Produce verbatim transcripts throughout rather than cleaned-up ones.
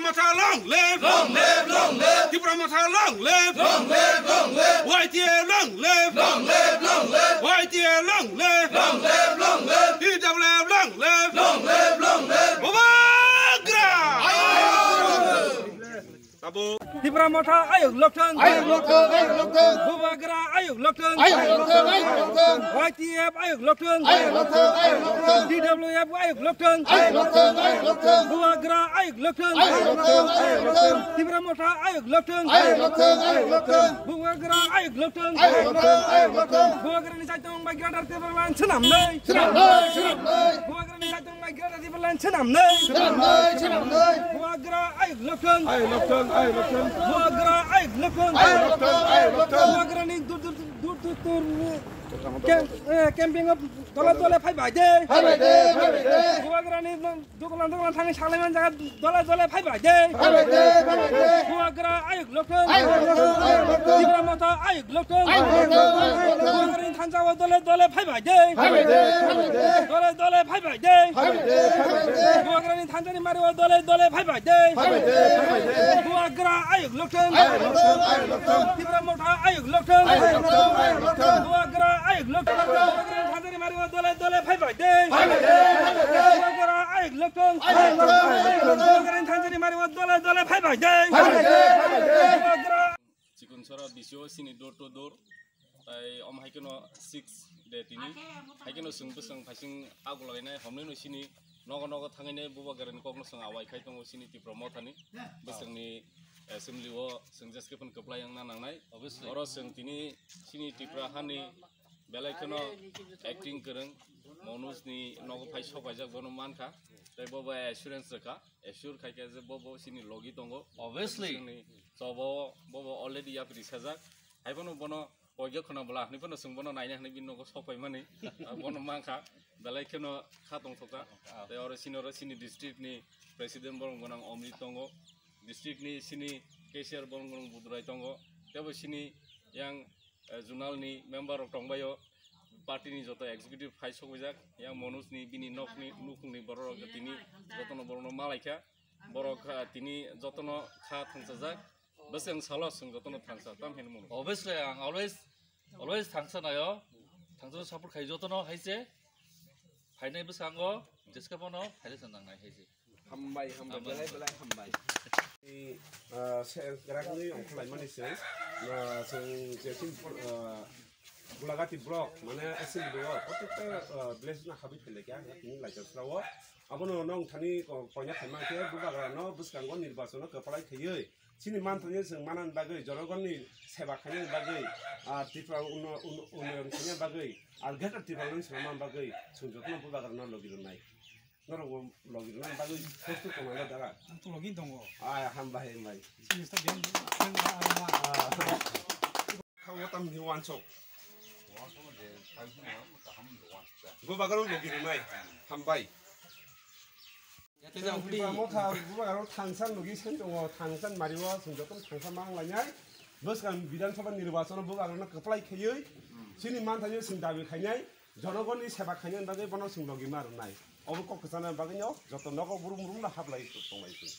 Motha long live! Long live, long live! Tipra Motha long live! Long live, long live! Y T F long live! Long live, long live! Y T F long live! Long live, long live! T W F long live! Long live, long live! Bubagra! Abo Tipra Motha ayuk lokthung! Ayuk lokthung, ayuk lokthung! Bubagra ayuk lokthung! Ayuk lokthung, ayuk lokthung! Y T F ayuk lokthung! Ayuk lokthung, ayuk lokthung! T W F ayuk lokthung! Ayuk lokthung, ayuk lokthung! Bubagra ayuk lokthung! Ayuk lokthung, ayuk lokthung! Tipra Motha ayuk lokthung! Ayuk lokthung, ayuk lokthung! Bubagra ayuk lokthung! Ayuk lokthung, ayuk lokthung! Bubagra ni saitung bai Greater Tipraland swnamnai! Swnamnai, swnamnai! Bubagra ni saitung bai Greater Tipraland swnamnai! Swnamnai, swnamnai! Bubagra ayuk lokthung! Ayuk lokthung, ayuk lokthung! Bubagra ayuk lokthung! Ayuk lokthung, ayuk lokthung! Bubagra ni dur dur dur dur dur ni Kem-, eh, camping o dole dole phai bai de. Phai bai de, phai bai de. Bubagra ni no, dukulan dukulan thangwi salaiman jaga dole dole phai bai de. Phai bai de, phai bai de. Bubagra ayuk lokthung. Ayuk lokthung, ayuk lokthung. Tipra Motha ayuk lokthung. Ayuk lokthung, ayuk lokthung. Bubagra ni thansa o dole dole phai bai de. Phai bai de, phai bai de. Dole dole phai bai de. Phai bai de, phai bai de. Bubagra ni thansa ni mari o dole dole phai bai de. Phai bai de, phai bai de. Bubagra ayuk lokthung. Ayuk lokthung, ayuk lokthung. Tipra Motha ayuk lokthung. Ayuk lokthung, ayuk lokthung. Bubagra ayuk lokthung. Bubagra ni thansa ni mari o dole dole phai bai de. Phai bai de, phai bai de. Bubagra ayuk lokthung. Ayuk lokthung, ayuk lokthung. Bubagra ni thansa ni mari o dole dole phai bai de. Phai bai de, phai bai de. Bubagra Chikonsora B C O sini door to door. Tai om hai keno six de tini. Hai keno sung bwsang phaising agulai nai homnai no sini nogo nogo thangai nai Bubagra ni kok no sung awai khai tongo sini Tipra Motha ni. Bwsang ni assembly o sung jeske phan kwplai wng na nangnai. Obviously. Oro sung tini sini Tipra hani belai kheno acting kwrwng Manoj ni nogo phai sok paijak bono mankha. Tai bo bai assurance rwkha. Assure khai khe je bo bo sini logi tongo. Obviously. Sini chobo bo bo already yapri sajak. Hai bono bono Poigya khuna bwla hwnwi phano chwng bono naina hwnwi bini nogo sok paimani. Ah, bono mankha, belai kheno kha tongthokha. Ah. Tei oro sini, oro sini district ni president borok gwnang Omrit tongo, district ni sini cashier borok gwnang Budurai tongo, teibo sini yang, eh, zonal ni member rok tongbaio, party ni joto executive hai sokwijak, yang Manoj ni bini nok ni nukhung ni borok rok tini jotono borok no malaikha, borok, ah, tini jotono kha thangchajak. Bwswng salo chwng jotono thangsa, tam hinwi mano. Obviously, ang always, always thangsa naio. Thangsa support khai jotono hai se. Phainai bwskango, jeska bono, phaile chwng nangnai hai se. Hambai, hambai, hambai, belai, hambai. Belai hambai. I, ah, se, grakni ongkhorlaimani chwng, ah, chwng je chini, ah, Gulagati block, mane assembly o, protekta, ah, village no habwi phailai kha, tini Laijasra o. Abono nong thani ko-, koina khaima khe Bubagra no bwskango nirbachon o kwplai khaiwi. Chini manthokni chwng manani bagwi, jonogonni seba khainani bagwi, ah, Tripura unno-, unno-, unnoyon khainani bagwi, ah, Greater Tripura ni swnamnani bagwi, chwng jotono Bubagrano logi rwnai. Norokbo logi rwnani bagwi posto tongo da. Ang to logi tongo. Ah, hambai, hambai. Sini sta den, den, ah, ah, ah. Kha o tamni wansok. Bubagrano logi rwnai. Hambai. Tei jang Tipra Motha Bubagrano thangsa logi sen tongo, thangsa mario, chwng jotono thangsa ma wnglainai. Bwskang Bidhan Sabha nirbachon o Bubagrano kwplai khaiwi, chini manthai chwng dabi khainai, jonogonni seba khainani bagwi bono chwng logi ma rwnai. Obo kok kwchana bagwino joto nogo brum brum no hablai tonglai chwng.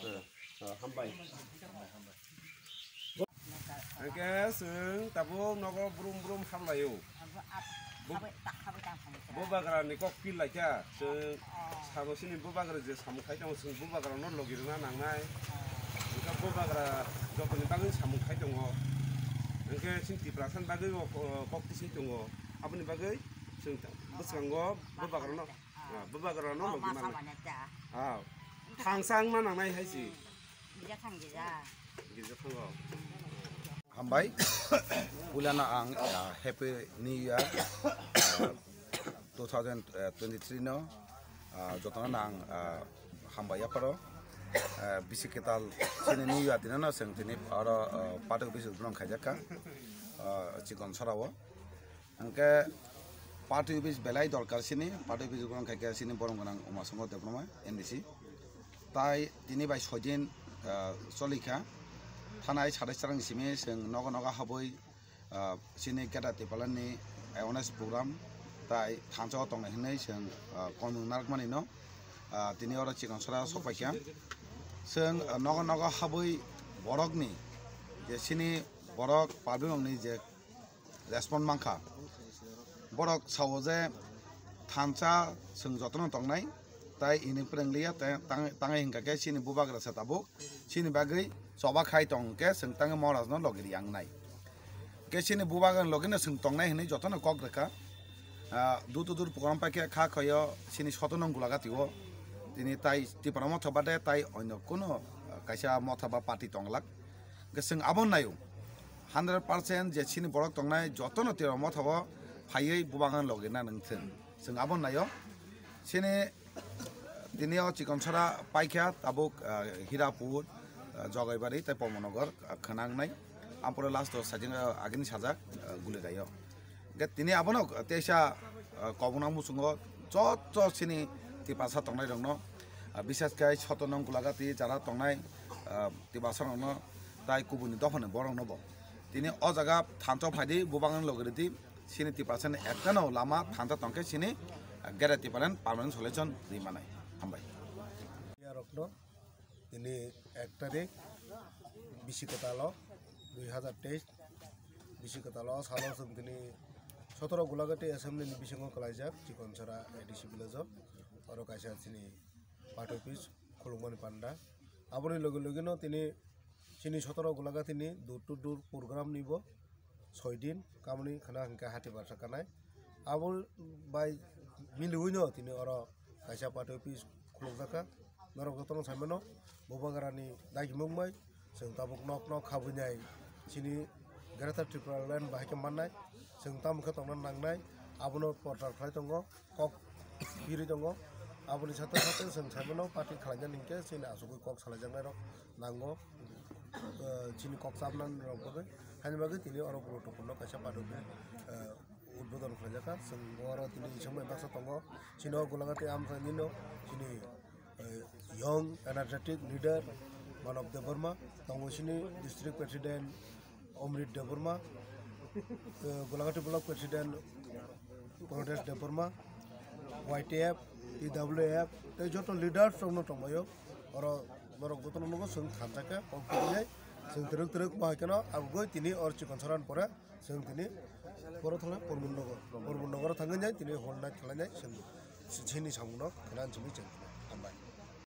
Eh, eh, hambai. Hwnkhe chwng tabuk nogo brum brum hamlaio. Bu-, Bubagrani kok pil laikha, chwng samung sini Bubagra je samung khai tongo, chwng Bubagrano logi rwna nangnai. Hwnkhe Bubagra jotoni bagwi samung khai tongo. Hwnkhe chini Tiprasani bagwi bo, o, kok tisai tongo. Aboni bagwi chwng ta-, bwskango Bubagrano, ah, Bubagrano logi ma nangnai. Ah, thangsa wngma nangnai hai se. Girja thango. Hambai. Puilano ang, ah, Happy New Year, ah, two thousand twenty-three no, ah, jotono ang, ah, hambai yapharo. Ah, bisi kwtal chini New Year dinano chwng tini oro, ah, party office ugrung khaijakha, ah, Chikonsora o. Hwnkhe party office belai dorkar sini, party office ugrung khaikhe sini borom gwnang Umasongho Debbarma, M D C. Tai tini bai soi din, ah, cholikha. Thanai sadai charang simi chwng nogo nogo habwi, ah, chini Greater Tipraland ni awareness program tai thansa o tongnai hwnwi chwng, ah, komung narwkmani no, ah, tini oro Chikonsora sokpaikha. Chwng, uh, nogo nogo habwi borokni je chini borok public rokni je respond mankha, borok sao je thansa chwng jotono tongnai, tai ini pwrwng liya, te tang-, tangai hinkha khe chini bubagra se tabuk chini bagwi choba khai tong khe chwng tangwi Maharajno logi riyangnai. Khe chini bubagra logino chwng tongnai hinwi jotono kok rwkha. Ah, dur to dur program paikhe kha khoyo chini sotono gulagati o. Tini tai Tipra Motha bade tai onyo kuno, ah, kaisa motha ba party tonglak. Hwnkhe chwng abo naio. Hundred percent je chini borok tongnai jotono Tipra Motha o phaiwi bubagra logina nangthwng. Chwng abo naio. Chini tini o Chikonsora paikha tabuk, ah, Hirapur, ah, Jogaibari tei Pomonnogor, ah, khwnangnai. Ampore last o sajing, ah, agini sajak, ah, Gulirai o. Hwnkhe tini abono teisa, ah, kobongna muchungo joto chini Tiprasa tongnai rokno, ah, bisas khai sotono gulagati jara tongnai, ah, Tiprasa rokno tai kubuni dophani borokno bo. Tini o jaga thansa phaidi bubagra logiridi. Chini Tiprasani ektano lama thansa tongkhe chini, ah, Greater Tipraland permanent solution ri manai. Hambai. Yarokno tini ek tarik bisi kwtalo dui hazar teis bisi kwtalo salo chwng tini sotoro Gulagati assembly ni bisingo kwlaijak Chikonsora A D C village o. Oro kaisa chini party office khulukmani panda. Aboni loge loge no tini chini sotoro Gulagati ni door to door program ni bo soi din kamoni khana hwnkhe hati barsa kanai. Abo bai miliwi no tini oro kaisa party office khulukjakha. Norok jotono sai mano, bubagrani dagimung bai chwng tabuk nok nok habwi nai chini Greater Tipraland bahai khe mannai. Chwng tamo khe tongna nangnai, abono porchar khlai tongo, kok birwi tongo. Aboni sate sate chwng sai mano party khlaina hinkhe chini achugwi kok salaijaknai rok nango, eh, chini kok chapnani rok bagwi. Haini bagwi tini oro guruttwpurno kaisa party office, eh, udbodon khlaijak kha. Chwng oro tini isingbai baksa tongo. Chini o Gulagati amchaini no chini, eh, young energetic leader Manav Debbarma, tongo chini district president Omrit Debbarma, eh, Gulagati block president Pradesh Debbarma, Y T F, T W F, tei joto leaders rokno tongbaio. Oro borok jotono nugo chwng thansa khe kok tubunai chwng twrwk twrwk bahai kheno agugoi tini oro Chikonsora ni pore. Chwng tini boro thangnai Pormon Nogor. Pormon Nogoro thangwi nai tini hol night khlainai chwng chini samungno khwna simi chwng.